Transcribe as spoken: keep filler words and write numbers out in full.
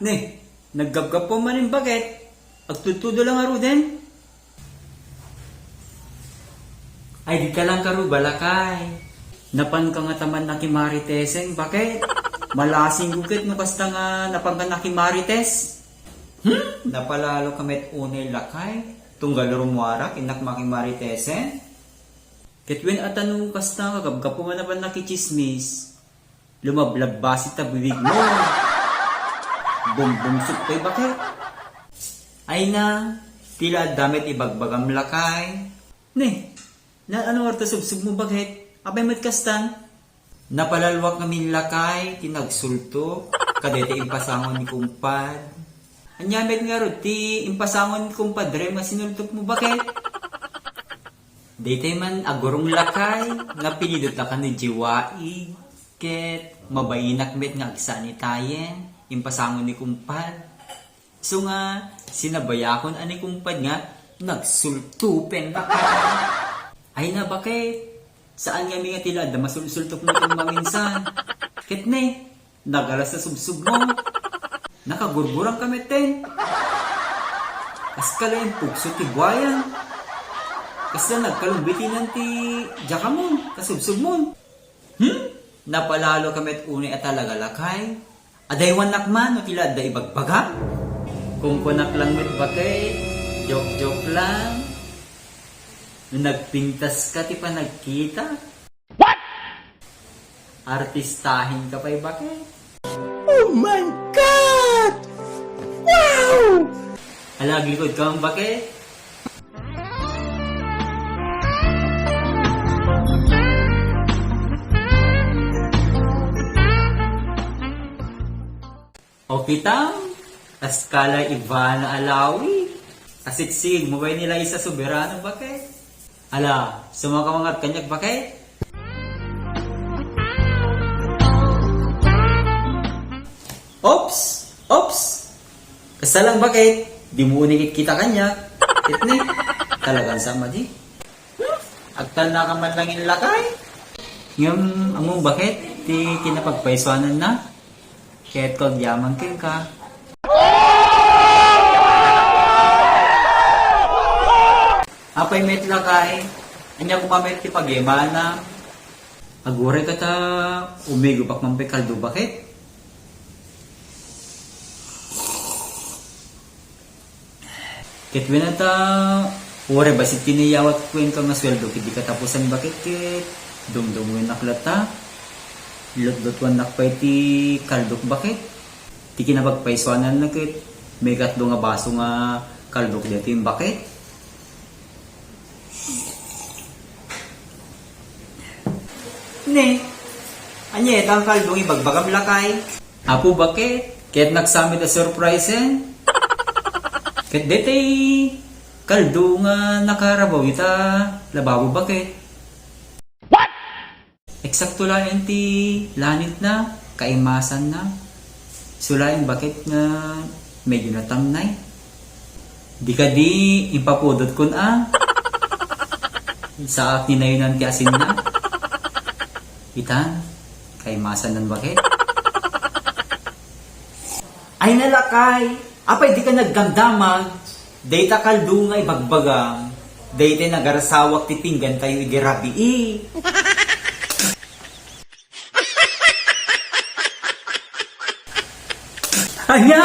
Ne, naggapgappo manen baket. Agtudtudo lang ngaruden. Ay, dika lang karuba, lakay. Napanka ngata man nakimaritesen, baket? Malasingko ket no kasta nga napanka nakimarites. Hmm? Napalaloka met unay, lakay. Tunggal rummuarak, innak makimaritesen. Ket wen a ta no kasta nga gapgappo nga napan nakitsismis. Lumablabbasi ta bibigmo. Bumbungsot pay, baket. Ay na, ti la adda met ibagbagam, lakay. Ne, naan-ano ngarud ta subsubmo, baket? Apay met kastan? Napalalwak ngamin, lakay, ti nagsultok kadayta impasangon ni kumpad. Ania met ngarud ti impasangon ni kumpadre nga sinultokmo, baket? Daytoy man a gurong, lakay, nga pinidot la kano idiay waig, ket mabainak met nga agsanitayen, impasangon ni kumpad. Isu nga, sinabayakon a ni kumpad nga nagsultopen, lakay. Ay na, baket, saan ngamin nga ti la adda masulsultokmo ken maminsan. Ket ne, nagalas ta subsubmo. Nakagurgurangka metten. Kaskala impukso ti buayan. Kasla nagkalumbitinan ti diakamon, kasubsubmon. Hmm? Napalaloka met unay a talaga, lakay. Adaywannak man no ti la adda ibagbagam. Kunkunak lang met, baket. Joke-joke lang. No nagpintaska ti panagkita. What? Artistahenka pay, baket. Oh my God! Wow! Ala, aglikudka man, baket. O kitam, kaskala Ivana Alawi. Asiksigmo pay ni Liza Soberano, baket. Ala, sumakaw ngarud kaniak, baket. Oops! Oops! Kasta lang, baket? Dimo unay kitkita kaniak. Ket ne, talagan sa madi. Agtalnaka man lang, lakay. Ngem, ammom, baket, ti kinapagpaysuananna? Ket kagyaman kenka. Apay met, lakay? Ania koma met ti pagyamana? Aguray ka ta umigupak man pay kaldo, baket? Ket wen a ta, uray bassit ti nayawatko kenka nga sueldo ket di katapusan, baket, ket dumdumngennakon latta. Lutlutuannak pay ti kaldok, baket. Ti kinapagpaysuananna ket maikatlo nga baso nga kaldok daytoy, baket. Ne, ania dayta nga kaldong ibagbagam, lakay? Apo, baket, ket nagsami ta surprisen. Ket daytoy kaldo nga nakarabaw ita lababo, baket. What? Eksakto laeng ti lanitna, kaimasanna. Isu laeng, baket, nga medyo natamnay. Di kadi impapudotkon a. Saak ni nayonan ti asinna. Itan, kaimasanna, baket. Ay na, lakay, apay dika nagdamdamag? Dayta kaldo nga ibagbagam, daytay nagarsawak ti pinggantayo idi rabii. Ania?